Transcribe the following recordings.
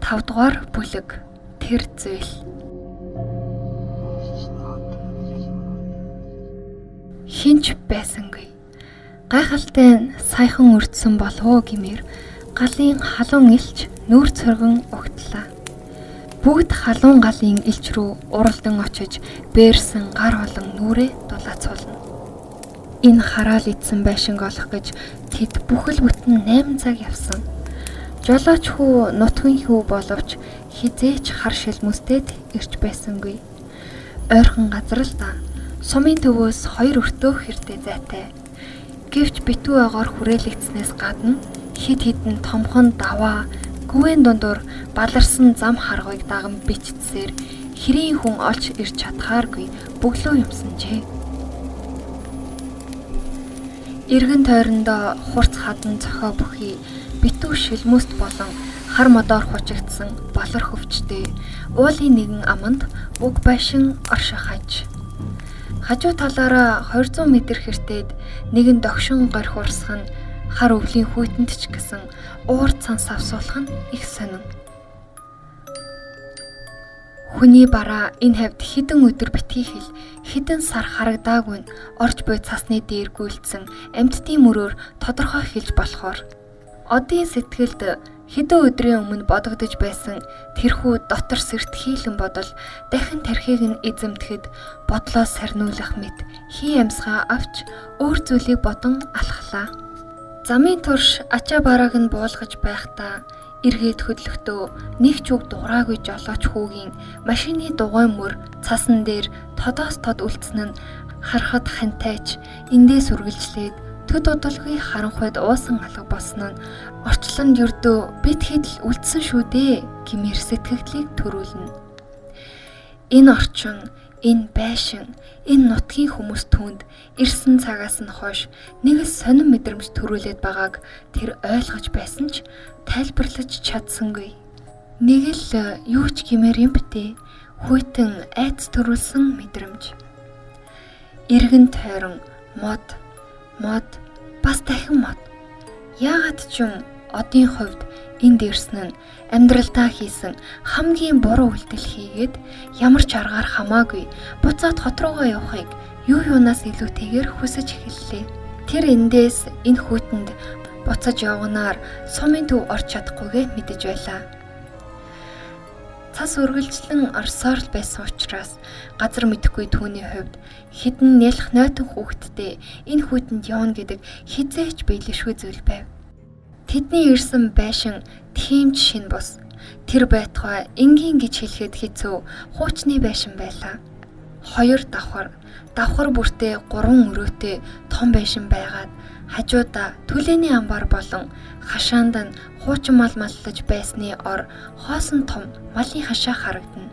5 дугаар бүлэг. Тэр зүйл. Хинч байсангүй. Гайхалтай нь саяхан өрдсөн болов уу гэмээр галын халуун элч нүүр цоргон угтлаа. Бүгд халуун галын элч рүү уралдан очиж бээрсэн гар болон нүрээ дулаацуулна. Энэ хараал идсэн байшинг олох гэж тэд бүхэл бүтэн 8 цаг явсан. Жолооч хүү, нутгийн хүү боловч хизээч хар шилмүстэд ирж байсангүй. Ойрхон газар л да. Сумын төвөөс 2 өртөө хэртэй зайтай. Гэвч битүү агоор хүрээлэгдснээс гадна хэд хэдэн томхон даваа гүвэн дундуур баларсан зам харгуйг даган бичдсээр хэрийн хүн олж ирж чадхааргүй бөглөө юмсанжээ. Эргэн тойрондоо хурц хадан цохио бүхий битүү шилмүст болон хар модоор хучигдсан балар хөвчтэй уулын нэгэн аманд уг байшин орших хаж. Хажуу талаараа 200 метр хэртэд нэгэн догшин горих урсгах нь хар өвлийн хүйтэнд ч гэсэн уур цан савсуулах нь их сонин. Хүний бараа энэ хавьд хэдэн өдөр битгий хэл хэдэн сар харагдаагүй нь орж буй цасны дээр гүйлдсэн амьтдын мөрөөр тодорхой хэлж болохоор одын сэтгэлд хэдэн өдрийн өмнө бодогдож байсан тэрхүү дотор сэртхийлэн бодол дахин тархийг нь эзэмдэхэд бодлоо сарниулах мэт хий амьсгаа авч өөр зүйлийг бодон алхлаа. Замын турш ачаа барааг нь буулгаж байхдаа эргээд хөдлөхдөө нэг ч үг дуураагүй жолооч хүүгийн машины дугуйн мөр цасан дээр тодоос тод үлдсэн нь харахад хантайч эндээс үргэлжлээд төд удалгүй харанхуйд уусан алга болсон нь орчлонд ердөө бит хэдл үлдсэн шүү дээ гэмээр сэтгэгдлийг төрүүлнэ. Энэ орчин, энэ байшин, энэ нутгийн хүмүүс түүнд ирсэн цагаас нь хойш нэг л сонин мэдрэмж төрүүлээд байгааг тэр ойлгож байсан ч тайлбарлаж чадсангүй. Нэг л юу ч гэмээр юм бтэ хүйтэн айц төрүүлсэн мэдрэмж. Эргэн тойрон мод мод бас дахин мод. Яагаад ч юм одын хувьд энд ирсэн нь амьдралдаа хийсэн хамгийн буруу үйлдэл хийгээд ямар ч аргаар хамаагүй буцаад хот руугаа явахыг юу юунаас илүүтэйгээр хүсэж эхэллээ. Тэр эндээс энэ хүүтэнд буцаж явганаар сумын төв орч чадахгүйгээ мэдэж байлаа. Цас үргэлжлэн орсоор л байсан учраас газар мэдэхгүй түүний хувьд хэдэн нялх нойтон хүүхэдтэй энэ хүүтэнд явна гэдэг хизээч биелэшгүй зүйл байв. Тэдний ирсэн байшин тийм ч шин бус. Тэр байтугай энгийн гэж хэлэхэд хэцүү хуучны байшин байлаа. 2 давхар, давхар бүртээ 3 өрөөтэй том байшин байгаад хажуудаа төлөөний амбар болон хашаанд нь хуучин мал маллаж байсны ор хоосон том малын хашаа харагдана.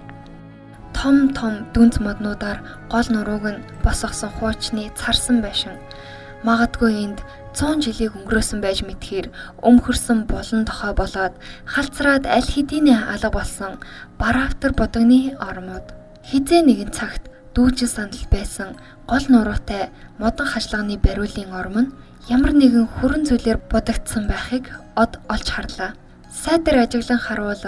Том том дүнц моднуудаар гол нурууг нь босгосон хуучны царсан байшин. Магадгүй энд 100 жилийг өнгөрөөсөн байж мэдхээр өмхөрсөн булан тохой болоод халцраад аль хэдийн алга болсон бараавтар будагны ормууд. Хизээ нэгэн цагт дүүжин сандал байсан гол нуруутай модон хашлагны бариулын орм нь ямар нэгэн хүрэн зүйлээр будагдсан байхыг од олж харлаа. Сайдар ажиглан харуул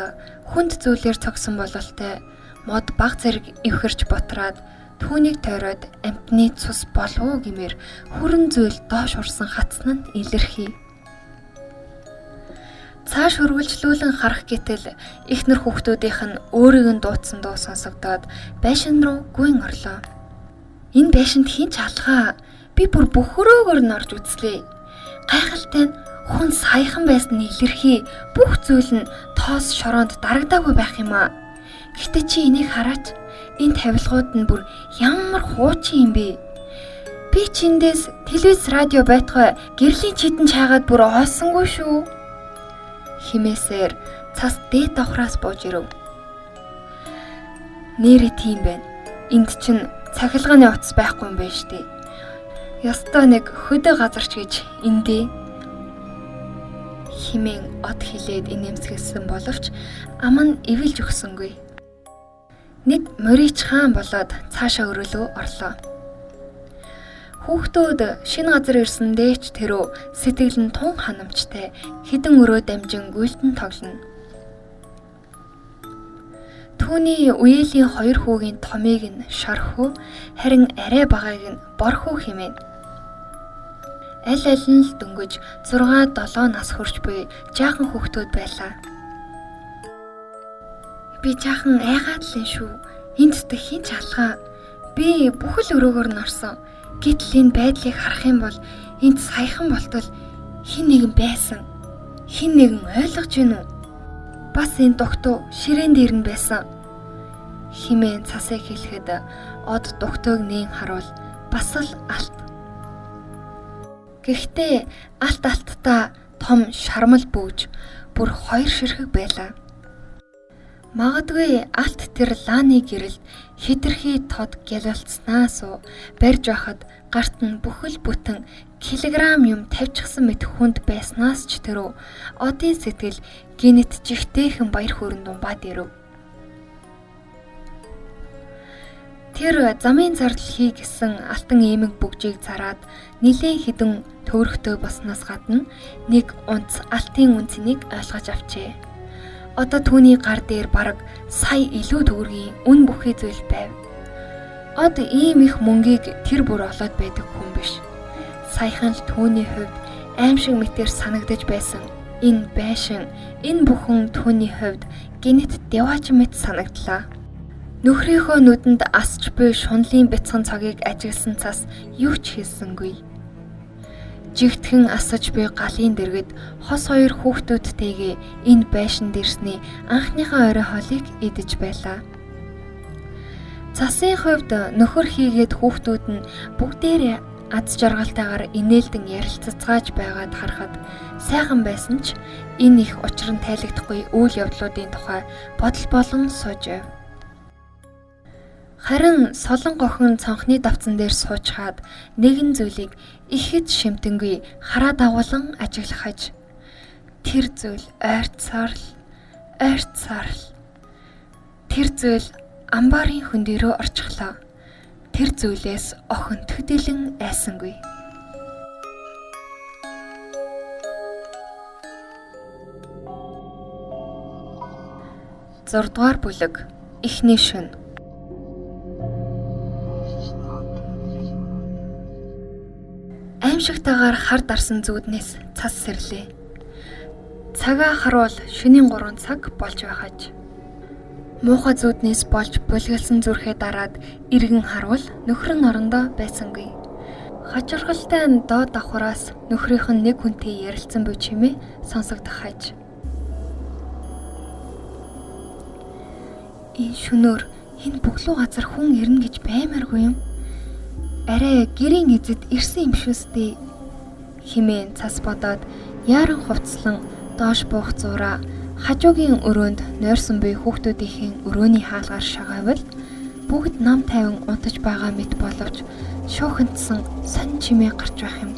хүнд зүйлээр цогсон бололтой мод баг зэрэг эвхэрч бутраад түүнийг тойроод амтны цус болов уу гэмээр хүрэн зүйл доош урсан хатсан нь илэрхий. Цааш үргэлжлүүлэн харах гэтэл эхнэр хүүхдүүдийнх нь өөрийг нь дуудсан дуу сонсогдоод байшин руу гүйн орлоо. Энэ байшинд хэн ч алгаа. Би бүр бөхөрөөгөр нь орж үзлээ. Гайхалтай нь хүн саяхан байсан нь илэрхий. Бүх зүйл нь тоос шороонд дарагдаагүй байх юм аа. Гэхдээ чи энийг хараач. Энэ тавилгууд нь бүр ямар хуучин юм бэ? Би чиндээс телевиз радио байтугай гэрлийн чидэн чаагаад бүр оосонгүй шүү. Химээсээр цас дээд давхраас бууж ирэв. Нэрээ тийм байна. Энд чинь цахилгааны утас байхгүй юм байна штэ. Ёстой нэг хөдөө газарч гэж эндээ химэн од хилээд инээмсэглсэн боловч ам нь эвэлж өгсөнгүй. Нэг морич хаан болоод цаашаа өрөөлөө орлоо. Хүүхдүүд шинэ газар ирсэндээ ч тэрөө сэтгэл нь тун ханамжтай хэдэн өрөө дамжин гүйлтэн тоглоно. Түүний үеэлийн 2 хүүгийн томыг нь Шархүү, харин арай багыг нь Борхүү хэмээн. Аль аль нь л дөнгөж 6 7 нас хүрч буй жаахан хүүхдүүд байлаа. Би жаахан айгаад л юм шүү. Энд зүтг хэн ч алгаа. Би бүхэл өрөөгөр нь орсон. Гэтэл энэ байдлыг харах юм бол энд саяхан болтол хэн нэгэн байсан. Хэн нэгэн ойлгож гин үү? Бас энэ дугтуу ширээн дээр нь байсан. Химээн цасыг хэлэхэд од дугтууг нээн харуул бас л алт. Гэхдээ алт алттаа том шармал бөгж бүр 2 ширхэг байлаа. Магадгүй алт тэр лааны гэрэлд хэтэрхий тод гялалцснаас уу барьж байхад гарт нь бүхэл бүтэн килограмм юм тавьчихсан мэт хүнд байснаас ч тэрүү одын сэтгэл гинэт жигтэйхэн баяр хөөрөн думбаад ирэв. Тэр замын зардал хий гэсэн алтан эмэг бөгжийг зараад нилээн хідэн төгрөгтэй болсноос гадна нэг унц алтын үнцнийг ойлгож авчээ. Одоо түүний гар дээр бараг сая илүү төгрөгийн үн бүхий зүйл байв. Од ийм их мөнгийг тэр бүр олоод байдаг хүн биш. Саяхан л түүний хувьд аимшиг мэтэр санагдаж байсан энэ байшин, энэ бүхэн түүний хувьд гинэт деваач мэт санагдлаа. Нөхрийнхөө нүдэнд асч буй шунлын бяцхан цагийг ажигласан цас юу ч хэлсэнгүй. Жигтгэн асаж буй галын дэргэд хос хоёр хүүхдүүдтэйгээ энэ байшинд ирсний анхныхаа орой хоолыг идэж байлаа. Цасын хувьд нөхөр хийгээд хүүхдүүд нь бүгдээрээ аз жаргалтайгаар инээлдэн ярилцацгааж байгаад харахад сайхан байсан ч энэ их учир нь тайлагдахгүй үйл явдлуудын тухай бодол болон сууж байв. Харин солон охин цонхны давцан дээр суучхаад нэгэн зүйлийг ихэд шимтэнгүй хараа дагуулan ажиглах аж. Тэр зүйл ойрцоор л тэр зүйл амбарын хүн дээрөө орчихлоо. Тэр зүйлээс охин төдийлөн айсангүй. Зурдугаар бүлэг. Эхний шөнө. Аимшигтайгаар хар дарсан зүүднээс цас сэрлээ. Цагаа харуул шөнийн 3 цаг болж байхаж. Муухай зүүднээс болж булгилсан зүрхээ дараад эргэн харуул нөхөр нь орондоо байсангүй. Хажиргалтай нь доод давхраас нөхрийнх нь нэг хүнтэй ярилцсан буй чимээ сонсогдох хаж. Энэ шөнөөр энэ бөглүү газар хүн ирнэ гэж баймааргүй юм. Арай гэрийн эзэд ирсэн юм шүүстэй химээн цас бодоод яаран хувцлан доош буух зураа хажуугийн өрөөнд нойрсон буй хүүхдүүдийн өрөөний хаалгаар шагаавал бүгд нам тайван унтаж байгаа мэт боловч шуухантсан сонь чимээ гарч байх юм.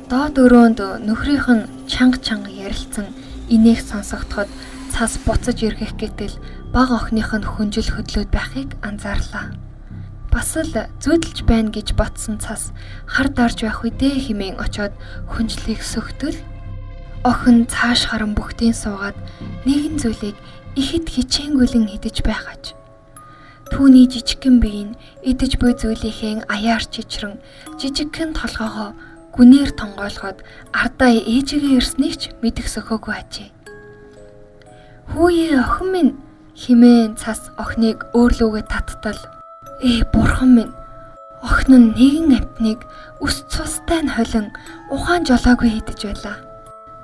Доод өрөөнд нөхрийнх нь чанга чанга ярилцсан инээх сонсогдоход цас буцаж эргэх гэтэл бага охиных нь хөнжил хөдлөөд байхыг анзаарлаа. Бас л зүүдэлж байна гэж бодсон цас хар дарж байх үедээ химээн очоод хөнжлийг сөхтөл охин цааш харан бүгдийн суугаад нэгэн зүйлийг ихэд хичээнгүйлэн идэж байхаж. Түүний жижигхэн бие нь идэж буй зүйлийнхээ аяар чичрэн жижигхэн толгоогоо гүнээр тонгоолгоод ардаа ээжигээ ирснийг ч мэдэх сөхөөгүй ажээ. Хүүе охин минь химээн цас охиныг өөрлөөгөө таттал. Ээ бурхан минь охин нь нэгэн амтныг өс цустай нь холин ухаан жолоогүй идэж байлаа.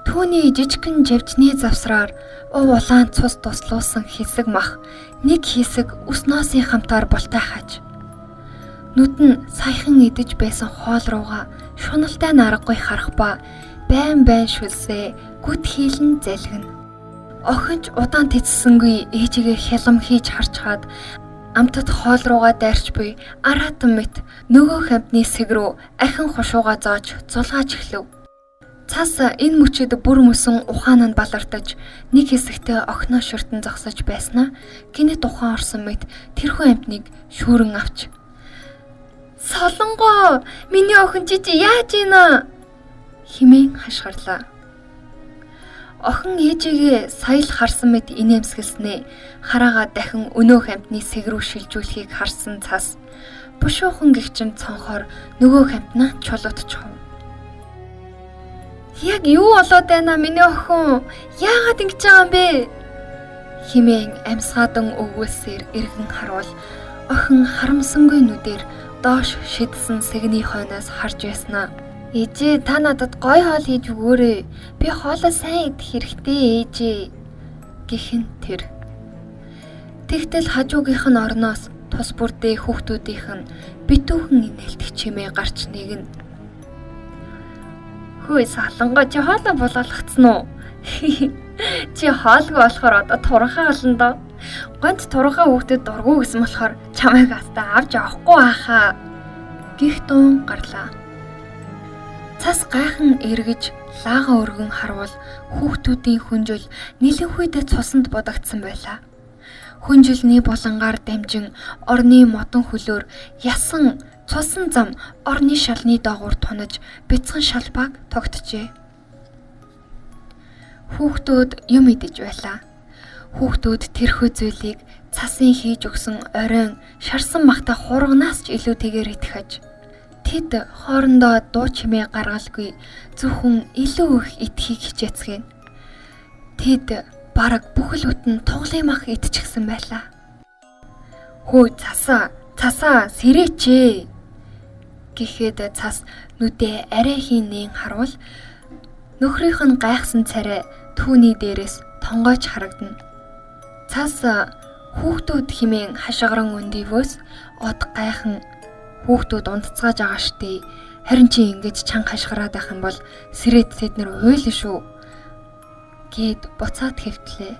Түүний жижигхэн жавжны завсраар ув улаан цус туслуулсан хэсэг мах нэг хэсэг ус ноосын хамтаар бултай хаж. Нүд нь саяхан идэж байсан хоол руугаа шуналтай наргагүй харах ба байн байн шүлсээ гүт хийлэн залгина. Охин ч удаан тэцсэнгүй ээжигээ хялам хийж харчхаад амтад хоол руугаа дайрч буй араатан мэт нөгөө хамтны сэг рүү ахин хушууга зоож зулгааж эхлэв. Цас энэ мөчид бүр мөсөн ухаан нь балартаж нэг хэсэгтээ охиноо шүртэн зогсож байснаа гинэт ухаан орсон мэт тэрхүү амтныг шүүрэн авч "Солонгоо, миний охин чи яаж ийна?" хэмээн хашгирлаа. Охин ээжигээ сая л харсан мэт инээмсэглэснээ хараагаа дахин өнөөх амьтны сэг рүү шилжүүлэхийг харсан цас бушуухан гэгчин цонхоор нөгөөх амьтнаа чулуутчихв. Яг юу болоод байна миний охин? Яагаад ингэж байгаа юм бэ? Химээн амьсгаадан өгүүлсээр эргэн харвал охин харамсангүй нүдээр доош шидсэн сэгний хойноос харж байснаа. Ээжээ, та надад гой хоол хийж өгөөрэй. Би хоолоо сайн идэх хэрэгтэй ээжээ гэх нь тэр. Тэгтэл хажуугийнх нь орноос тус бүрдээ хүүхдүүдийнх нь битүүхэн инээлтэх чимээ гарч нэгнэ. Хөөе салангаа, чи хоолоо булгаалгацсан уу? Чи хоолгүй болохоор одоо туранхаа олно доо. Гонц туранхаа хүүхдэд дургу гэсэн болохоор чамайг хастаа авч явахгүй байхаа гих дуун гарлаа. Цас гайхан эргэж лаага өргөн харвал хүүхдүүдийн хүнжил нэлэнхүйдэ цусанд бодогдсон байлаа. Хүнжилний булангаар дамжин орны модон хөлөөр ясан цусан зам орны шалны доогуур тунаж бяцхан шалбааг тогтжээ. Хүүхдүүд юм идэж байлаа. Хүүхдүүд тэрхүү зүйлийг цасын хийж өгсөн оройн шарсан махта хурганаас ч илүүтэйгээр идэх аж. Тэд хоорондоо дуу чимээ гаргалгүй зөвхөн илүү их идэхийг хичээцгээнэ. Тэд бараг бүхэл бүтэн туглын мах идчихсэн байлаа. Хөө цасаа, цасаа сэрээч ээ гэхэд цас нүдээ арай хийн нээн харвал нөхрийнх нь гайхсан царай түүний дээрээс тонгойч харагдана. Цас хүүхдүүд химээн хашгиран өндивөөс од гайхан хүүхдүүд унтцгааж байгаа штэ. Харин чи ингэж чанга хашгираад байх юм бол сэрээд тэд нэр уйлна шүү гэд буцаад хэвтлээ.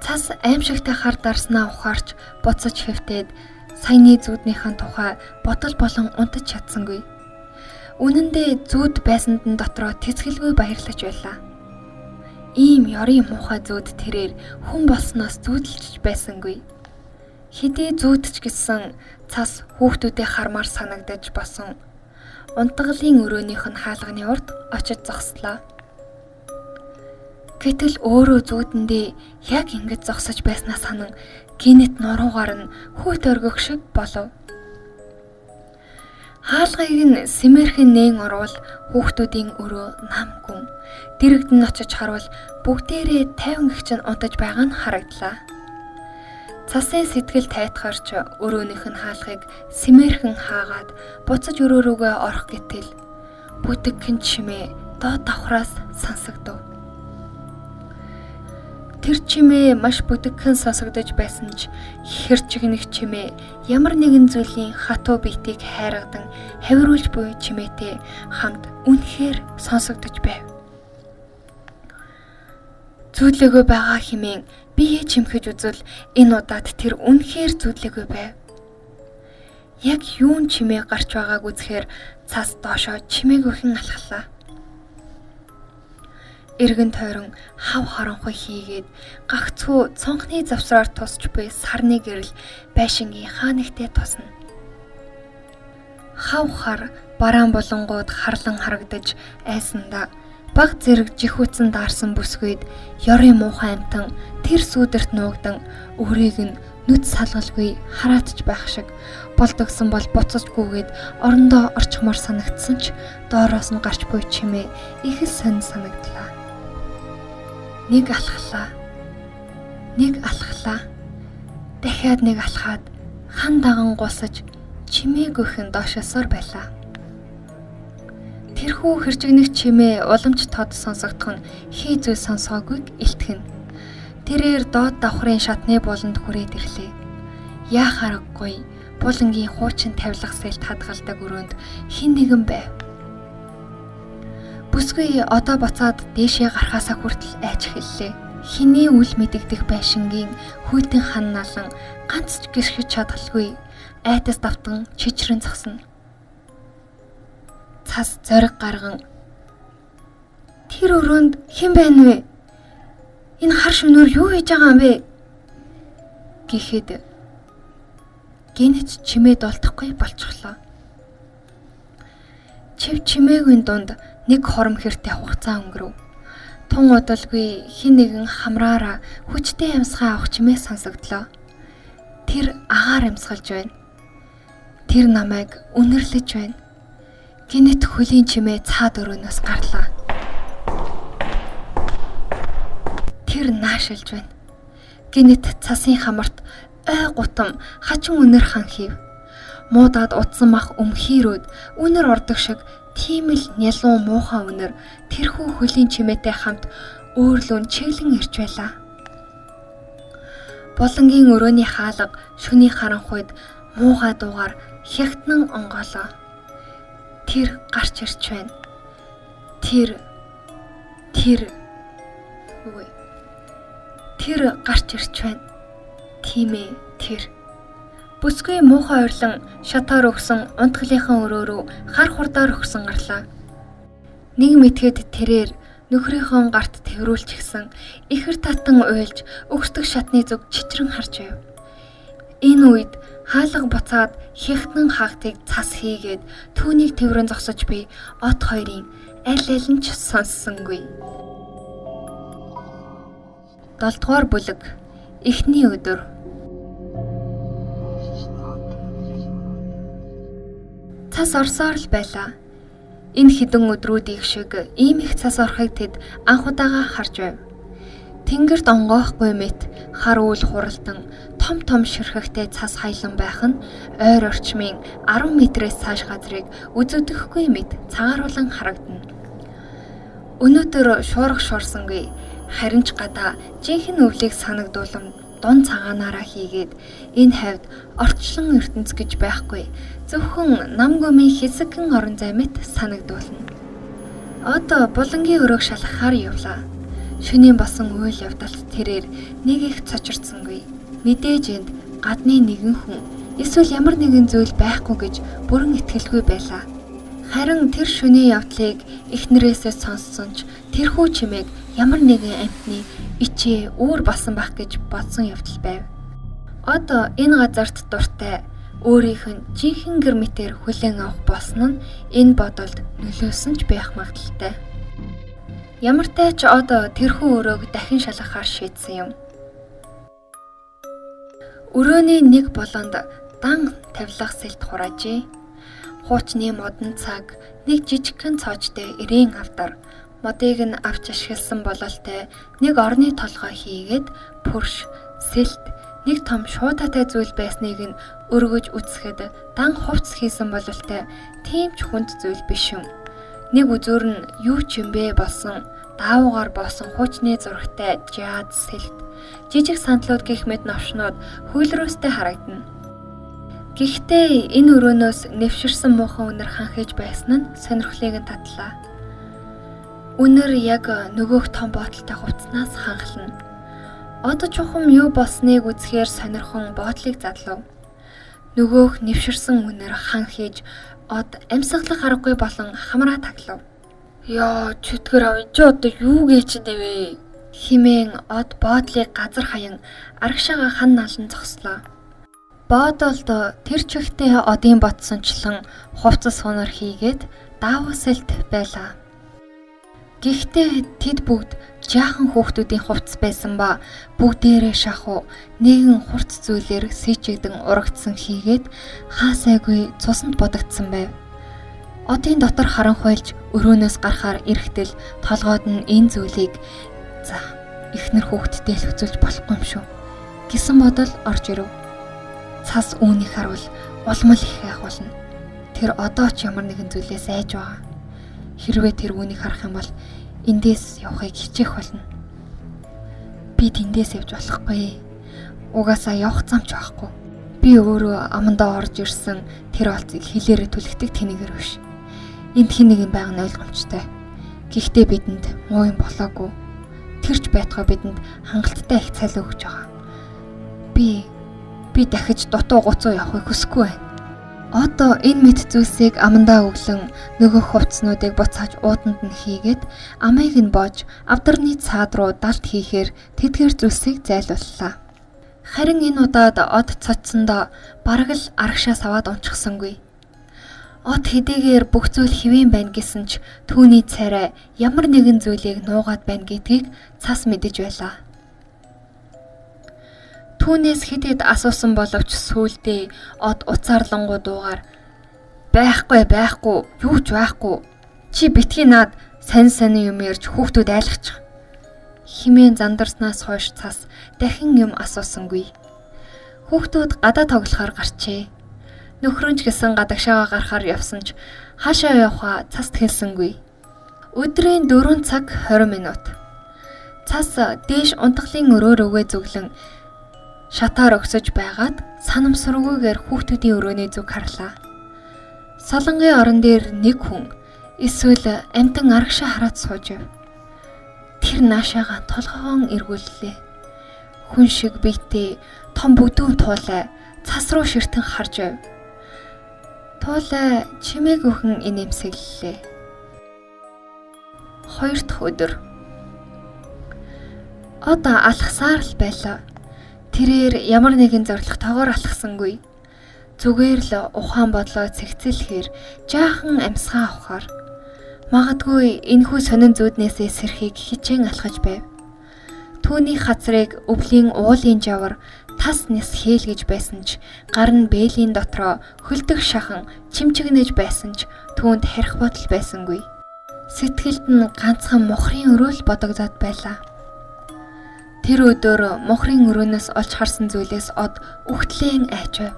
Цас аимшигтай хар дарснаа ухаарч буцаж хэвтээд саяны зүүднийхэн тухай бодол болон унтаж чадсангүй. Үнэн дээр зүүд байсанд нь дотроо тэсгэлгүй баярлаж байлаа. Ийм ёрын муухай зүүд тэрээр хүн болсноос зүүдэлж байсангүй. Хэдий зүүдч гэсэн цас хүүхдүүдээ хармаар санагдаж босон. Унтгалын өрөөнийх нь хаалганы урд очиж зогслоо. Гэтэл өөрөө зүүдэндээ яг ингэж зогсож байснаа санан гинэт нуруугаар нь хүүт өргөх шиг болов. Хаалгыг нь сэмэрхэн нээн орвол хүүхдүүдийн өрөө нам гүн. Дэрэгдэн очиж харвал бүгдээрээ 50 гэгч нь унтаж байгаа нь харагдлаа. Цасын сэтгэл тайтгарч өрөөнийх нь хаалгыг сэмэрхэн хаагаад буцаж өрөө рүүгээ орох гэтэл бүдэгхэн чимээ доод давхраас сонсогдов. Тэр чимээ маш бүдэгхэн сонсогдож байсан ч хэрчигнэх чимээ ямар нэгэн зүйлийн хатуу биетийг хайргадан хавируулж буй чимээтэй хамт үнэхээр сонсогдож байв. Зүүдлэгөө байгаа хэмээн бие чимхэж үзвэл энэ удаад тэр үнэхээр зүүдлэгөө байв. Яг юун чимээ гарч байгааг үзэхээр цас доошоо чимээгүйхэн алхлаа. Эргэн тойрон хав харанхуй хийгээд гагцхүү цонхны завсраар тусч буй сарны гэрэл байшингийн хаа нэгтээ тусна. Хав хар бараан булангууд харлан харагдаж айсандаа баг зэрэг жихүүцэн даарсан бүсгүйд ёрын муухай амтан тэр сүүдэрт нуугдан өөрийг нь нүд салгалгүй хараатж байх шиг болдогсон бол буцаж гүгээд орондоо орчмоор санагдсан ч доороос нь гарч буй чимээ их л сонь санагдлаа. Нэг алхлаа. Нэг алхлаа. Дахиад нэг алхаад хан даган гулсаж чимээгүйхэн доошосоор байлаа. Тэрхүү хэрчигнэх чимээ уламж тод сонсогдох нь хий зүйл сонсоогүйг илтгэнэ. Тэрээр доод давхрын шатны буланд хүрээд ирлээ. Яах аргагүй булангийн хуучин тавилга сэлт хадгалдаг өрөөнд хэн нэгэн байв. Бүсгүй одоо буцаад дээшээ гарахаасаа хүртэл айч эхэллээ. Хэний үл мэдэгдэх байшингийн хүйтэн хан налан ганц ч гэршиж чадалгүй айдас давтан чичрэн зогсно. Цас зориг гарган тэр өрөөнд хэн байна вэ? Энэ хар шөнөөр юу хийж байгаа юм бэ? Гэхэд гинэт чимээ дултахгүй болчихлоо. Чив чимээгүй дунд Нэг хором хэртэй хугацаа өнгөрөв. Тун удалгүй хэн нэгэн хамраараа хүчтэй амьсгаа авах чимээ сонсогдлоо. Тэр агаар амьсгалж байна. Тэр намайг үнэрлэж байна. Гинэт хөлийн чимээ цаад өрөөнөөс гарлаа. Тэр наашилж байна. Гинэт цасын хамарт ой гутам хачин үнэр хан хийв. Муудаад утсан мах өмхийрөөд үнэр ордог шиг тийм л нялуун муухай үнэр тэрхүү хөлийн чимээтэй хамт өөрлөн чиглэн ирж байлаа. Булангийн өрөөний хаалга шөнийн харанхуйд муухай дуугаар хягтнан онгоолоо. Тэр гарч ирч байна. Тэр тэр үгүй. Тэр гарч ирч байна. Тийм ээ, тэр. Бүсгүй муухай ойрлон шатаар өгсөн унтгалынхан өрөө рүү хар хурдаар өгсөн гарлаа. Нэг мэтгэд тэрээр нөхрийнхөө гарт тэврүүлчихсэн ихэр татан уйлж өгсдөг шатны зүг чичрэн харж байв. Энэ үед хаалга буцаад хягтан хаагдыг цас хийгээд түүнийг тэврэн зогсож би од хоёрын аль аль нь ч сонссонгүй. 7 дугаар бүлэг. Эхний өдөр. Цас орсоор л байлаа. Энэ хэдэн өдрүүдийг шиг ийм их цас орохыг тэд анх удаага харж байв. Тэнгэрт онгоохгүй мэт хар үйл хуралдан том том ширхэгтэй цас хаялан байх нь ойр орчмын 10 метрээс цааш газрыг үзэгдэхгүй мэт цагааруулан харагдана. Өнөөдөр шуурга шуурсангүй, харин ч гадаа жинхэнэ өвлийг санагдуулан дун цагаанаараа хийгээд энэ хавьд орчлон ертөнц гэж байхгүй, зөвхөн нам гүмийн хэсэгхэн орон зай мэт санагдуулна. Одоо булангийн өрөөг шалгахаар явлаа. Шөнийн болсон үйл явдалд тэрээр нэг их цочирдсангүй. Мэдээж энд гадны нэгэн хүн эсвэл ямар нэгэн зүйл байхгүй гэж бүрэн итгэлгүй байлаа. Харин тэр шөнийн явдлыг эхнэрээсээ сонссон ч тэрхүү чимээг ямар нэгэн амьтны ичээ үүр болсон байх гэж бодсон явдал байв. Одоо энэ газарт дуртай өөрийнх нь жинхэнэ гэр мэтээр хүлээн авах болсон нь энэ бодолд нөлөөлсөн ч байх магадлалтай. Ямартай ч одоо тэрхүү өрөөг дахин шалгахаар шийдсэн юм. Өрөөний нэг болонд дан тавилга сэлт хураажээ. Хуучны модон цаг нэг жижигхэн цоочтой эрээн авдар модыг нь авч ашигласан бололтой нэг орны толгой хийгээд пүрш, сэлт нэг том шуудаатай зүйл байсныг нь өргөж үзэхэд дан хувцс хийсэн бололтой тийм ч хүнд зүйл биш юм. Нэг үзүүр нь юу ч юм бэ болсон даавуугаар боосон хуучны зурагтай жаад сэлт жижиг сандлууд гэх мэт новшнууд хөлрөөстэй харагдана. Гэхдээ энэ өрөөнөөс нэвширсэн муухан үнэр ханхиж байсан нь сонирхлыг нь татлаа. Үнэр яг нөгөөх том боотолтой хувцснаас ханхлана. Одоо чухам юу болсныг үзэхээр сонирхон боотлыг задлав. Нөгөөх нэвширсэн үнэр ханхиж од амьсгалах аргагүй болон хамраа таглав. Яа, чөтгөр ав энэ чи одоо юу гээч нэвэ? Химэн од боодлыг газар хаян арагшаага хан налан зогслоо. Боодолд тэр чигтээ одын ботсончлон хувцас хунар хийгээд даавуу сэлт байлаа. Гэхдээ тэд бүгд жаахан хүүхдүүдийн хувцас байсан ба бүгдээрээ шахуу нэгэн хурц зүйлээр сэжигдэн урагдсан хийгээд хаасайгүй цуснд бодогдсон байв. Одын дотор харанхуйлж өрөөнөөс гарахаар эрэхтэл толгойд нь энэ зүйлийг за эхнэр хүүхдтэй л үзүүлж болохгүй юм шүү гэсэн бодол орж ирэв. Цас үүнийг харуул улмал их айх болно. Тэр одоо ч ямар нэгэн зүйлээс айж байгаа. Хэрвээ тэр үүнийг харах юм бол эндээс явахыг хичээх болно. Би тэндээс явж болохгүй. Угаасаа явах зам ч байхгүй. Би өөрөө амандаа орж ирсэн тэр олцыг хилээрээ түлхдэг тэнийгэр биш. Энд хэн нэгэн байгаа нь ойлгомжтой. Гэхдээ бидэнд муу юм болоогүй. Тэр ч байтугай бидэнд хангалттай их цалин өгч байгаа. Би дахиж дутуу гуцуу явахыг хүсэхгүй байна. Одоо энэ мэт зүйлсийг амандаа өглөн нөгөө хувцснуудыг буцааж ууданд нь хийгээд амыг нь боож авдарны цаад руу далд хийхээр тэдгээр зүйлсийг зайлууллаа. Харин энэ удаад од цоцсондоо бараг л арагшаа саваад унчихсангүй. Од хэдийгээр бүх зүйл хэвийн байна гэсэн ч түүний царай ямар нэгэн зүйлийг нуугаад байна гэдгийг цас мэдэж байлаа. Түүнээс хэд хэд асуусан боловч сүүлдээ од уцаарлангуу дуугаар "Байхгүй байхгүй, юу ч байхгүй. Чи битгий наад сонь сонин юм ярьж хүүхдүүд айлгачих" химээн зандарснаас хойш цас дахин юм асуусангүй. Хүүхдүүд гадаа тоглохоор гарчээ. Нөхөр нь ч гэсэн гадагшаага гарахаар явсан ч хаашаа явхаа цаст хэлсэнгүй. Өдрийн 4 цаг 20 минут. Цас дээш унтгалын өрөө рүүгээ зүглэн шатаар өгсөж байгаад санамсаргүйгээр хүүхдүүдийн өрөөний зүг харлаа. Солонгийн орон дээр нэг хүн эсвэл амьтан арагшаа хараад сууж байв. Тэр наашаага толгоогоон эргүүллээ. Хүн шиг биетэй том бүдүүн туулай цас руу ширтэн харж байв. Туулай чимээгүйхэн инээмсэглэлээ. Хоёр дахь өдөр. Одоо алхасаар л байлаа. Тэрээр ямар нэгэн зорилготойгоор алхасангүй. Зүгээр л ухаан бодлоо цэгцэлэхээр жаахан амьсгаа авахар магадгүй энэхүү сонин зүүднээсээ сэрхийг хичээн алхаж байв. Түүний хацрыг өвлийн уулын жавар тас нис хээлгэж байсан ч гар нь бээлийн дотроо хөлдөх шахан чимчигнэж байсан ч түүнд харих бодол байсангүй. Сэтгэлд нь ганцхан мухрын өрөөл бодогдоод байлаа. Тэр өдөр мухрын өрөөнөөс олж харсан зүйлээс од үхтлэн айч байв.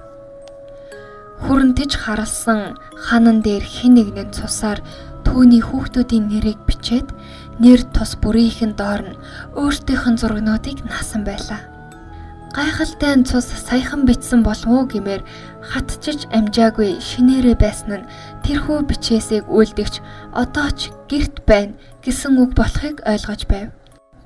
Хүрэнтэж харалсан ханан дээр хэн нэгэн цусаар түүний хүүхдүүдийн нэрийг бичээд нэр тус бүрийнх нь доор нь өөртөөх нь зурагнуудыг наасан байлаа. Гайхалтай нь цус саяхан бичсэн болов уу гэмээр хатчиж амжаагүй шинээрээ байсан нь тэрхүү бичээсийг үлдэгч одоо ч гэрт байна гэсэн үг болохыг ойлгож байв.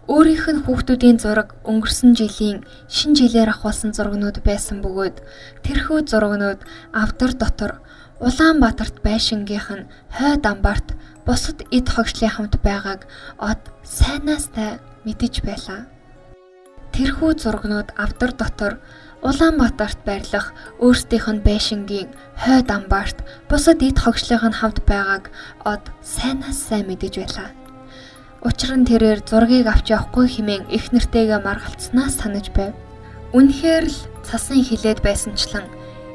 Өөрийнх нь хүүхдүүдийн зураг өнгөрсөн жилийн шинэ жилээр авахулсан зурагнууд байсан бөгөөд тэрхүү зурагнууд авдар дотор Улаанбаатарт байшингийнх нь хойд амбарт бусад эд хогшлын хамт байгааг од сайнаастай мэдэж байлаа. Тэрхүү зурагнууд авдар дотор Улаанбаатарт байрлах өөрсдийнх нь байшингийн хойд амбарт бусад эд хогшлынх нь хамт байгааг од сайнаас сайн мэдэж байлаа. Учир нь тэрээр зургийг авч явахгүй хэмээн их нэртэйгээ маргалцснаас санаж байв. Үнэхээр л цасын хилээд байсанчлан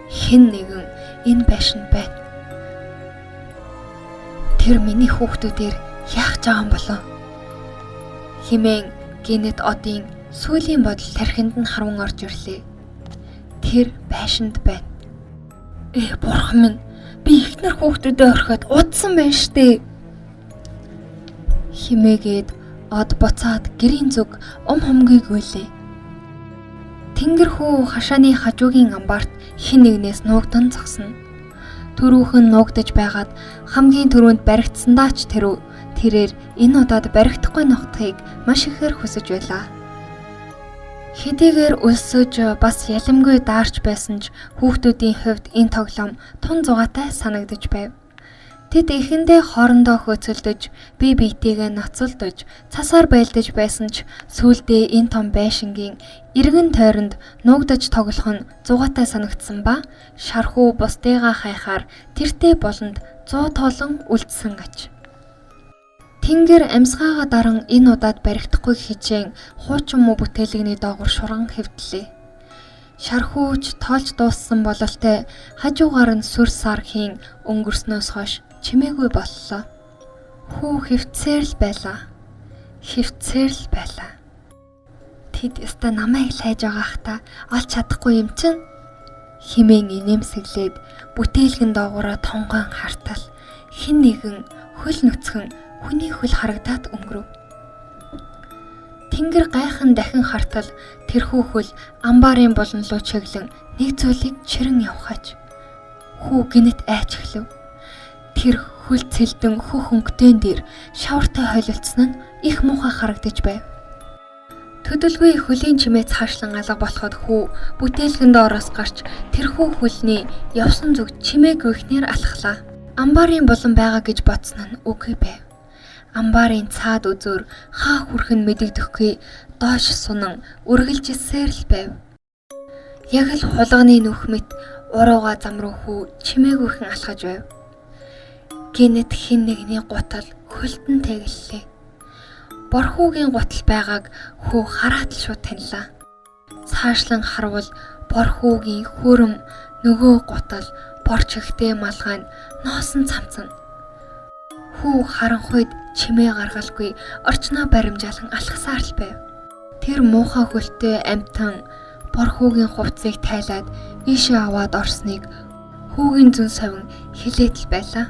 хэн нэгэн энэ байшинд байна. Тэр миний хүүхдүүдээр яах гэж байгаа юм болов? Химэн гинэт одын сүүлийн бодол тархинд нь харван орж ирлээ. Тэр байшинд байна. Э бурхан минь, би ихнэр хүүхдүүдэд орхиод удсан байна штэ. Химээгээд од буцаад гэрийн зүг ум хумгийг үйлээ. Тэнгэр хүү хашааны хажуугийн амбарт хэн нэгнээс нуугдан зогсно. Төрүүхэн нуугдаж байгаад хамгийн түрүүнд баригдсандаа ч тэрээр энэ удаад баригдахгүй ногтхийг маш ихээр хүсэж байлаа. Хэдийгээр өлсөж бас ялимгүй даарч байсан ч хүүхдүүдийн хувьд энэ тоглоом тун зугаатай санагдаж байв. Тэд эхэндээ хоорондоо хөөцөлдөж, бие биетэйгээ ноцолдож, цасаар байлдаж байсан ч сүүлдээ энэ том байшингийн эргэн тойронд нуугдаж тоглох нь зугаатай санагдсан ба шархуу бусдыгаа хайхаар тэртээ болонд 100 тоолон үлдсэн аж. Тэнгэр амьсгаагаа даран энэ удаад баригдахгүй хичээн хуучин муу бүтээлэгний доогуур шурган хэвтлээ. Шархууч тоолж дууссан бололтой хажуугаар нь сүр сар хийн өнгөрснөөс хойш чимээгүй боллоо. Хүү хэвтсээр л байлаа. Хэвтсээр л байлаа. Тэд ёстой намайг лайж байгаа хта олж чадахгүй юм чинь химэн инээмсэглээд бүтээлгэн доогоороо тонгоон хартал хэн нэгэн хөл нүцгэн хүний хөл харагдаад өнгөрөв. Тэнгэр гайхан дахин хартал тэрхүү хөл амбарын болон руу чиглэн нэг зүйлийг чирэн явхаач. Хүү гинэт айч эхлэв. Тэр хөл цэлдэн хөх хөнгөтөн дээр шавартай холилдсон нь их муухай харагдаж байв. Төдөлгүй хөлийн чимээ цаашлан алга болоход хүү бүтээлгэн доороос гарч тэрхүү хөлний явсан зүг чимээгүйхнээр алхлаа. Амбарын булан байгаа гэж бодсон нь үгүй байв. Амбарын цаад үзүүр хаа хүрхэн мэдэгдэхгүй доош сунан үргэлжилсээр л байв. Яг л хулганы нүх мэт урууга зам руу хүү чимээгүйхэн алхаж байв. Гинэт хин нэгний гутал хөлтөн тэглэлээ. Борхүүгийн гутал байгааг хүү хараат л шууд танилаа. Цаашлан харвал борхүүгийн хөрөм нөгөө гутал бор чихтэй малгай нь ноосон цамцна. Хүү харанхуйд чимээ гаргалгүй орчноо баримжаалан алхасаар л байв. Тэр муухай хөлтэй амьтан борхүүгийн хувцсыг тайлаад ийшээ аваад орсныг хүүгийн зүүн совин хилээд л байлаа.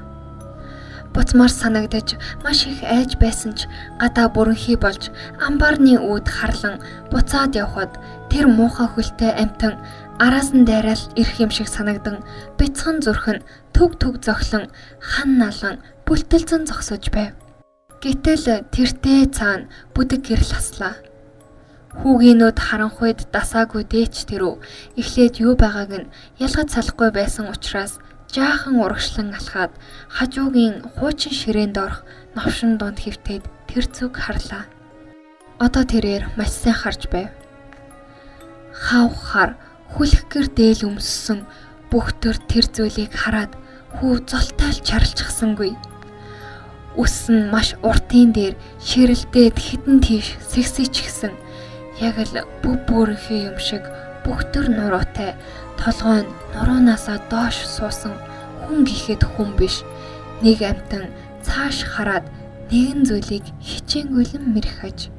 Буцмаар санагдаж маш их айж байсан ч гадаа бүрэнхий болж амбарны үүд харлан буцаад явхад тэр муухай хөлтэй амьтан араас нь дайраал ирэх юм шиг санагдан бяцхан зүрх нь түг түг зохлон хан налан бүлтэлзэн зогсож байв. Гэтэл тэртээ цаана бүдэг гэрэл хаслаа. Хүүгийн нүд харанхуйд дасаагүй дээч тэрүү эхлээд юу байгааг нь ялгаж салахгүй байсан учраас жаахан урагшлан алхаад хажуугийн хуучин ширээнд орох новшин дунд хэвтээд тэр зүг харлаа. Одоо тэрээр маш сайн харж байв. Хав хар хүлх гэр дээл өмссөн бүх төр тэр зүйлийг хараад хүү золтой л чарлчихсангүй. Үс нь маш уртын дээр ширэлдээд хідэн тийш сэгсийчихсэн. Яг л бүв бүрэнхий юм шиг бүх төр нуруутай толгой нь нуруунаасаа доош суусан хүн гэхэд хүн биш. Нэг амьтан цааш хараад нэгэн зүйлийг хичээнгүйлэн мэрхэж.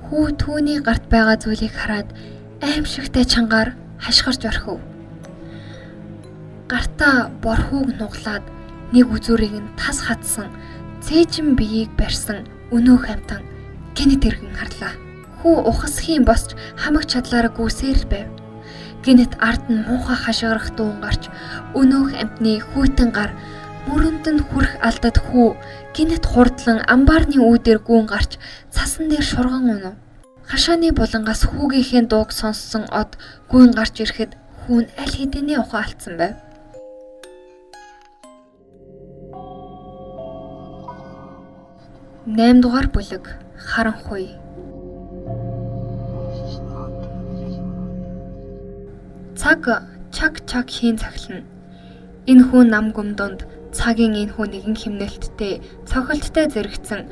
Хүү түүний гарт байгаа зүйлийг хараад аимшигтай чангаар хашгирч орхив. Гартаа борхүүг нуглаад нэг үзүүрийг нь тас хатсан цээжин биеийг барьсан өнөөх амьтан гинэт эргэн харлаа. Хүү ухасхийн босч хамаг чадлаараа гүйсээр л байв. Гинэт ард нь муухай хашгирах дуун гарч өнөөх амьтны хүйтэн гар мөрөнд нь хүрх алдад хүү гинэт хурдлан амбарны үүдээр гүн гарч цасан дээр шурган унав. Хашааны булангаас хүүгийнхээ дууг сонссон од гүн гарч ирэхэд хүү нь аль хэдийнэ ухаан алдсан байв. 8 дугаар бүлэг харанхуй. Цаг чаг чаг хийн цаглана. Энэхүү нам гүм дунд цагийн энэхүү нэгэн химнэлттэй цохилттой зэрэгцэн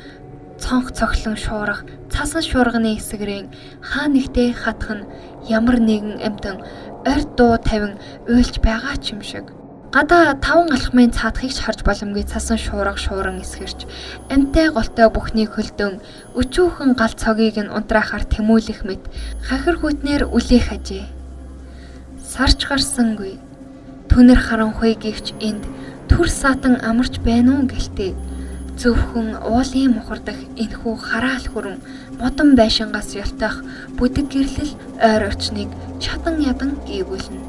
цонх цохлон шуурах цасан шуурганы эсгэрэн хаа нэгтээ хатах нь ямар нэгэн амьтан ойр дуу тавин уйлж байгаа ч юм шиг. Гадаа 5 алхмын цаадахыг ч харж боломгүй цасан шуурга шууран эсгэрч амьтай голтой бүхнийг хөлдөн өчүүхэн гал цогийг нь унтраахаар тэмүүлэх мэт хахир хүйтнээр үлээх ажээ. Сарч гарсангүй. Түнэр харанхуй гихч энд түр саатан амарч байна уу гэлтэй. Зөвхөн уулын мухардах энхүү хараал хүрэн модон байшингаас ялтах бүдэг гэрлэл ойр орчныг чадан ядан гийгүүлнэ.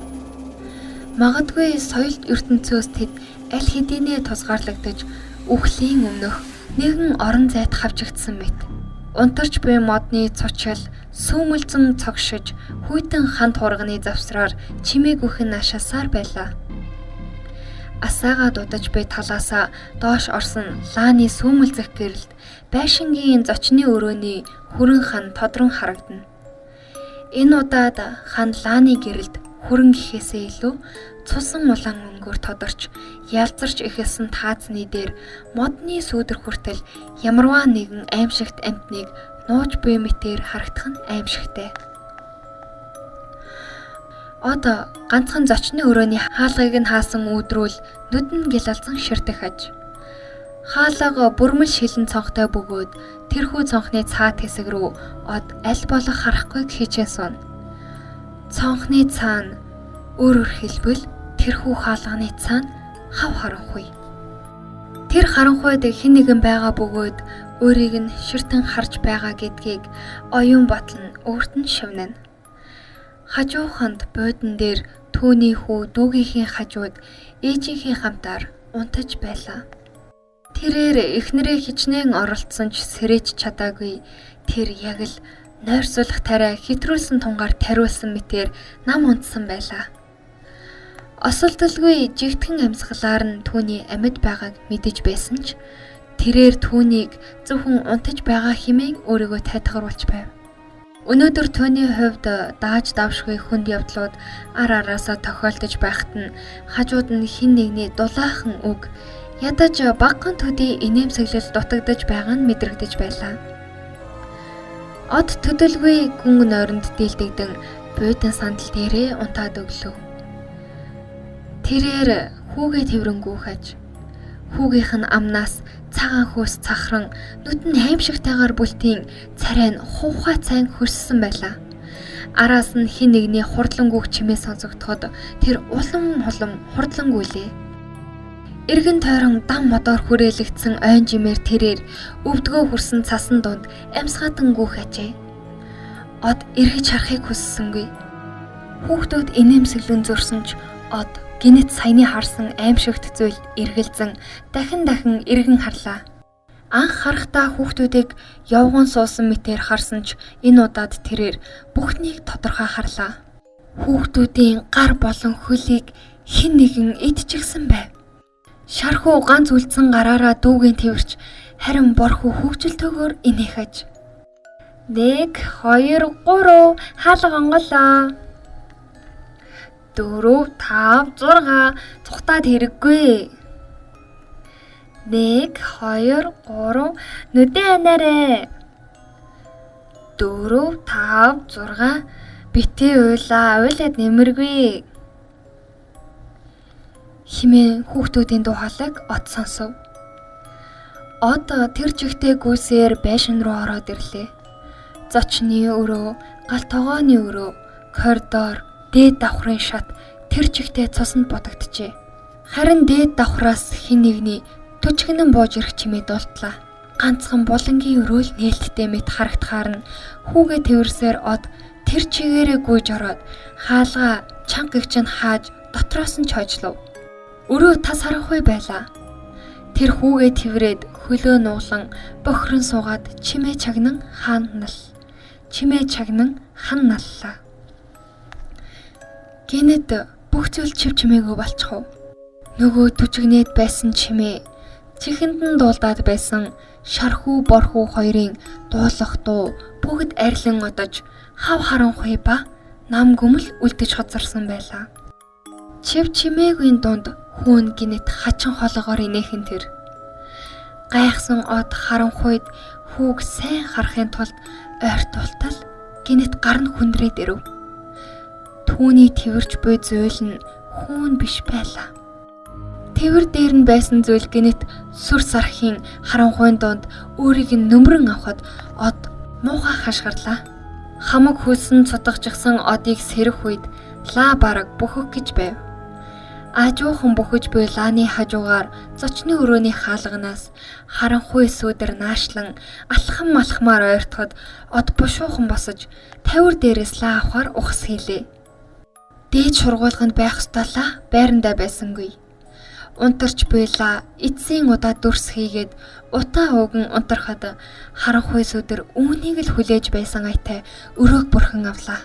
Магадгүй соёлт ертөнцөөс тэд аль хэдийнэ тусгаарлагдаж үхлийн өмнөх нэгэн орон зайд хавчигдсан мэт. Унтарч буй модны цучил сүүмэлзэн цогшиж хүйтэн ханд хурганы завсраар чимээгүйхэн наашаасаар байлаа. Асаагаа дудаж буй талаасаа доош орсон лааны сүүмэлзэх гэрэлд байшингийн зочны өрөөний хүрэн хан тодрон харагдана. Энэ удаад хан лааны гэрэлд хүрэн гэхээсээ илүү цусан улаан өнгөөр тодорч ялзарч эхэлсэн таазны дээр модны сүүдэр хүртэл ямарваа нэгэн аимшигт амьтныг нууж буй мэтээр харагдах нь аимшигтай. Одоо ганцхан зочны өрөөний хаалгыг нь хаасан үүдрүүл нүд нь гялалзан ширтэх аж. Хаалга бүрмэл шилэн цонхтой бөгөөд тэрхүү цонхны цаат хэсэг рүү од аль болох харахгүй хичээн сууна. Цонхны цаана өөрөөр хэлбэл тэрхүү хаалганы цаана хав харанхуй. Тэр харанхуйд хэн нэгэн байгаа бөгөөд өөрийг нь ширтэн харж байгаа гэдгийг оюун бодол нь өөрт нь шивнэнэ. Хажууханд буудан дээр түүний хүү дүүгийнхээ хажууд ээжийнхээ хамтаар унтаж байлаа. Тэрээр эхнэрээ хичнээн оролцсон ч сэрэж чадаагүй. Тэр яг л нойрсуулах тариа хэтрүүлсэн тунгаар тариулсан мэтээр нам унтсан байлаа. Осолдолгүй жигтгэн амьсгалаар нь түүний амьд байгааг мэдэж байсан ч тэрээр түүнийг зөвхөн унтаж байгаа хэмээн өөрийгөө тайтгаруулж байв. Өнөөдөр түүний хувьд дааж давшгүй хүнд явдлууд ар араасаа тохиолдож байхад нь хажууд нь хэн нэгний дулаахан үг ядаж багахан төдий инээмсэглэл дутагдаж байгаа нь мэдрэгдэж байлаа. Од төдөлгүй гүн нойронд дийлдэгдэн буйдан сандал дээрээ унтаад өглөө. Тэрээр хүүгээ тэрвэнгүү хаж хүүгийнх нь амнаас цагаан хөөс цахран нүд нь аимшигтайгаар бүлтийн царай нь хувхай цайн хөрссөн байлаа. Араас нь хэн нэгний хурдлангүйх чимээ сонсогдоход тэр улам улам хурдлангүйлээ. Эргэн тойрон дам модоор хүрээлэгдсэн ойн жимээр тэрээр өвдгөө хүрсэн цасан дунд амьсгаатан гүөх ажээ. Од эргэж харахыг хүссэнгүй. Хүүхдүүд инээмсэглэн зөрсөн ч од гинэт саяны харсан аимшигт зүйл эргэлзэн дахин дахин эргэн харлаа. Анх харахтаа хүүхдүүдийг явган суусан мэтээр харсан ч энэ удаад тэрээр бүхнийг тодорхой харлаа. Хүүхдүүдийн гар болон хөлийг хэн нэгэн идчихсэн байв. Шархуу ганц үлдсэн гараараа дүүгийн тэрч харин борхуу хөгжилтөөгөр инех аж. 1 2 3 хаалга онголоо. 4 5 6 цухтаад хэрэггүй. 1 2 3 нүдэн анаарэ. 4 5 6 битгий уйлаа, уйлаад нэмэргүй хэмээн хүүхдүүдийн дуу хоолойг од сонсов. Од тэр чигтээ гүйсээр байшин руу ороод ирлээ. Зочны өрөө, гал тогооны өрөө, коридор, дээд давхрын шат тэр чигтээ цуснд бодогджээ. Харин дээд давхраас хэн нэгний түчгэнэн бууж ирэх чимээ дуултлаа. Ганцхан булангийн өрөөл нээлттэй мэт харагдахаар нь хүүгээ тэрсээр од тэр чигээрээ гүйж ороод хаалгаа чанга гэгч нь хааж дотроос нь чойжлов. Өрөө тас харанхуй байлаа. Тэр хүүгээ тэрврээд хөлөө нуглан бохирон суугаад чимээ чагнан хаан нал. Чимээ чагнан хан наллаа. Гэнэт бүх зүйл чив чимээгүй болчихов. Нөгөө түжигнээд байсан чимээ чихэнд нь дуулдаад байсан шархүү борхүү хоёрын дуулах дуу бүгд арилан одож хав харанхуй ба нам гүмэл үлдэж хоцорсон байлаа. Чив чимээгүй дунд хүүн гинэт хачин хоолоогоор инээхэн тэр. Гайхсан од харанхуйд хүүг сайн харахын тулд ойртуултал гинэт гар нь хүндрээд ирэв. Түүний тэрч буй зүйл нь хүүн биш байлаа. Тэвэр дээр нь байсан зүйл гинэт сүр сархийн харанхуйн дунд өөрийг нь нөмрөн авахад од муухай хашгирлаа. Хамаг хөлсөн цутгажчихсан одыг сэрэх үед лаа бараг бөхөх гэж байв. Аажуухан бөхөж буй лааны хажуугаар зочны өрөөний хаалганаас харанхуй сүүдэр наашлан алхам алхмаар ойртоход од бушуухан босож тавир дээрээс лаа авахар ухас хийлээ. Дээд шургуулганд байх ёстой лаа байрандаа байсангүй. Унтарч буй лаа эцсийн удаа дүрс хийгээд утаа ууган унтрахад харанхуй сүүдэр үүнийг л хүлээж байсан аятай өрөөг бурхан авлаа.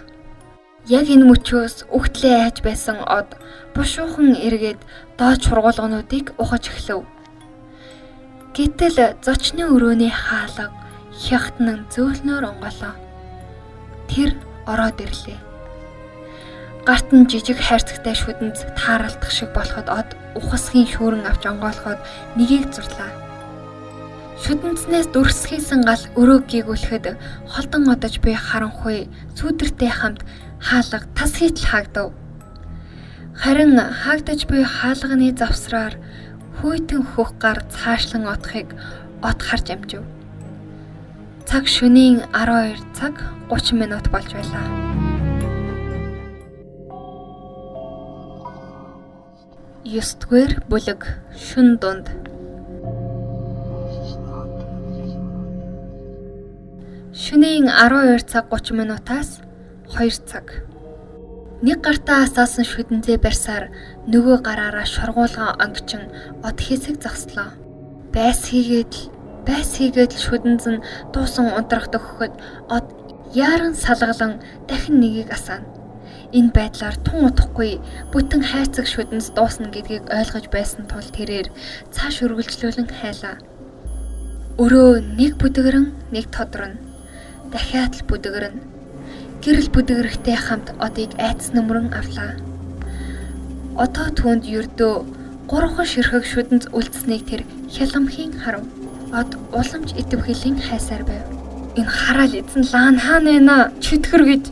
Яг энэ мөчөөс үхтлээ айж байсан од бушуухан эргээд доод шургуулгануудыг ухаж эхлэв. Гэтэл зочны өрөөний хаалга хягтнан зөөлнөөр онгоолоо. Тэр ороод ирлээ. Гарт нь жижиг хайрцагтай шүдэнц тааралдах шиг болоход од ухасхийн шүүрэн авч онгоолоход нэгийг зурлаа. Шүдэнцнээс дүрсхийсэн гал өрөөг гийгүүлэхэд холдон одож буй харанхуй сүүдэртэй хамт хаалга тас хийтэл хаагдав. Харин хаагдаж буй хаалганы завсраар хүйтэн хөх гар цаашлан отохыг от харж амжив. Цаг шөнийн 12 цаг 30 минут болж байлаа. 9-р бүлэг шүн дунд. Шөнийн 12 цаг 30 минутаас 2 цаг. Нэг гартаа асаасан шүдэнзээ барьсаар нөгөө гараараа шоргуулган онгичин од хэсэг зогслоо. Байс хийгээд л шүдэнз нь дуусан унтрах төгөхөд од яаран салгалан дахин нэгийг асаана. Энэ байдлаар тун удахгүй бүтэн хайрцаг шүдэнз дуусна гэдгийг ойлгож байсан тул тэрээр цааш үргэлжлүүлэн хайлаа. Өрөө нэг бүдгэрэн нэг тодрон. Дахиад л бүдгэрэн. гэрэл бүдгэрхтэй хамт одыг айдас нүмерэн авлаа. Одоо түүнд ердөө 3 ширхэг шүдэнц үлдсэнийг тэр хяламхийн харав. Од уламж идэвхилийн хайсаар байв. Энэ хараал эзэн лаан хаана байна? Чөтгөр гэж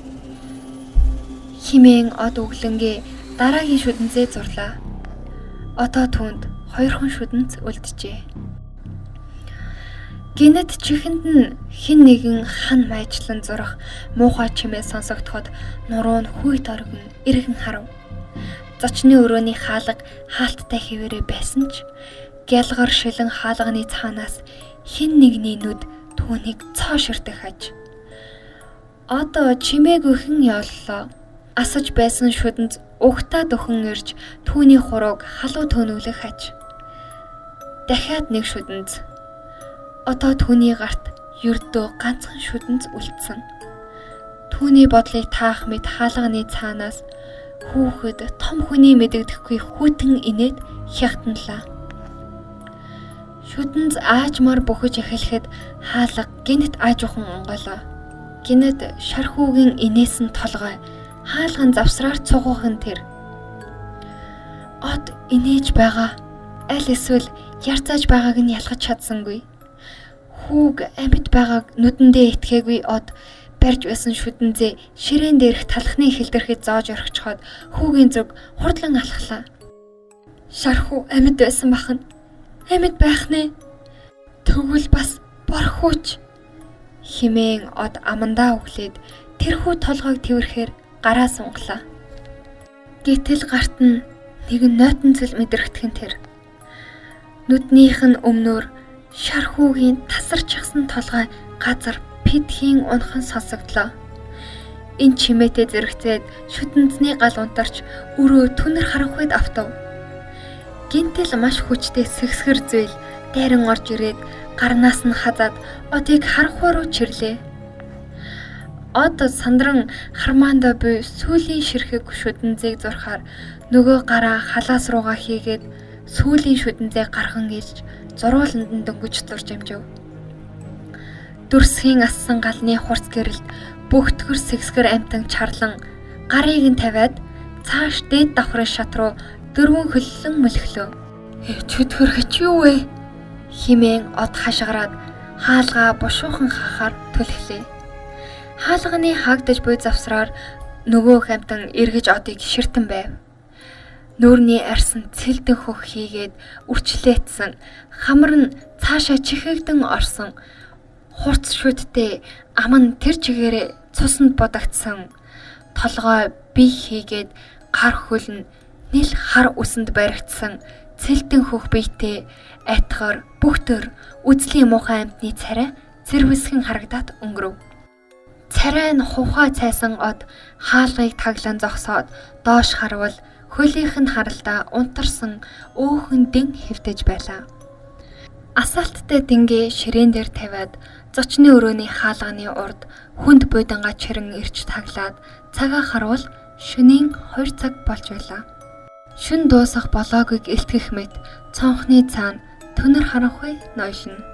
химээн од өглөнгээ дараагийн шүдэнцээ зурлаа. Одоо түүнд 2 шүдэнц үлджээ. Гинэт чихэнд нь хэн нэгэн хан майчлан зурах муухай чимээ сонсогдоход нуруу нь хүйт оргин эргэн харав. Зочны өрөөний хаалга хаалттай хэвээрээ байсан ч гялгар шилэн хаалганы цаанаас хэн нэгний нүд түүнийг цоо ширтэх аж. Одоо чимээгүйхэн ёоллоо. Асаж байсан шүдэнц угтаа дөхөн ирж түүний хурууг халуу төөнөглөх аж. Дахиад нэг шүдэнц. Одоо түүний гарт ердөө ганцхан шүдэнц үлдсэн. Түүний бодлыг таах мэт хаалганы цаанаас хүүхэд том хүний мэдэгдэхгүй хүйтэн инээд хягтанлаа. Шүдэнц аажмаар бөхөж эхлэхэд хаалга гинэт аажуухан онгойлоо. Гинэт шархүүгийн инээсэн толгой хаалган завсраар цугуухан тэр. Од инээж байгаа аль эсвэл ярцааж байгааг нь ялгаж чадсангүй. Хүүг амьд байгааг нүдэндээ итгээгүй од барьж байсан шүдэнзээ ширээн дээрх талхны хилдэрхэд зоож орхичход хүүгийн зүг хурдлан алхлаа. Шархүү амьд байсан бахан. Амьд байх нэ. Тэгвэл бас борхууч химээн од амандаа өглөөд тэрхүү толгойг тэрхэхээр гараа сунглаа. Гэтэл гарт нь нэгэн нойтон цэл мэдрэгдэх нь тэр. Нүднийх нь өмнөр шархүүгийн тасарчихсан толгой газар питхийн унхан сонсогдлоо. Энэ чимээтэй зэрэгцээд шүдэнцний гал унтарч өрөө түнэр харанхуйд автав. Гинтэл маш хүчтэй сэгсгэр зүйл дайран орж ирээд гарнаас нь хазаад одыг харанхуй руу чирлээ. Од сандран хармаандаа буй сүүлийн ширхэг шүдэнзийг зурхаар нөгөө гараа халаас руугаа хийгээд сүүлийн шүдэнзээ гархан ээлж зурууланд нь дөнгөж зурж амжив. Дүрсхийн ассан галны хурц гэрэлд бөгтгөр сэгсгэр амтан чарлан гарыг нь тавиад цааш дээд давхрын шат руу дөрвөн хөллөн мөлхлөө. Чөтгөр хич юу вэ? Химээн од хашгираад хаалгаа бушуухан хахаар түлхлээ. Хаалганы хаагдаж буй завсраар нөгөө хамтан эргэж одыг ширтэн байв. Нүүрний арьсан цэлдэн хөх хийгээд үрчлээцсэн хамар нь цаашаа чихэгдэн орсон хурц шүдтэй ам нь тэр чигээрээ цуснд бодогдсон толгой бие хийгээд гар хөл нь нил хар үсэнд баригдсан цэлдэн хөх биетэй айтгаар бүх төр үзлийн муухай амьтны царай цэрвэсхэн харагдаад өнгөрөв. Царай нь хувхаа цайсан од хаалгыг таглан зогсоод доош харвал хөлийнх нь харалдаа унтарсан өөхөн дэн хэвтэж байлаа. Асаалттай дэнгээ ширээн дээр тавиад зочны өрөөний хаалганы урд хүнд буйдангаа чирэн ирж таглаад цагаа харвал шөнийн 2 цаг болж байлаа. Шөн дуусах болоогүйг элтгэх мэт цонхны цаана түнэр харанхуй ноёлно.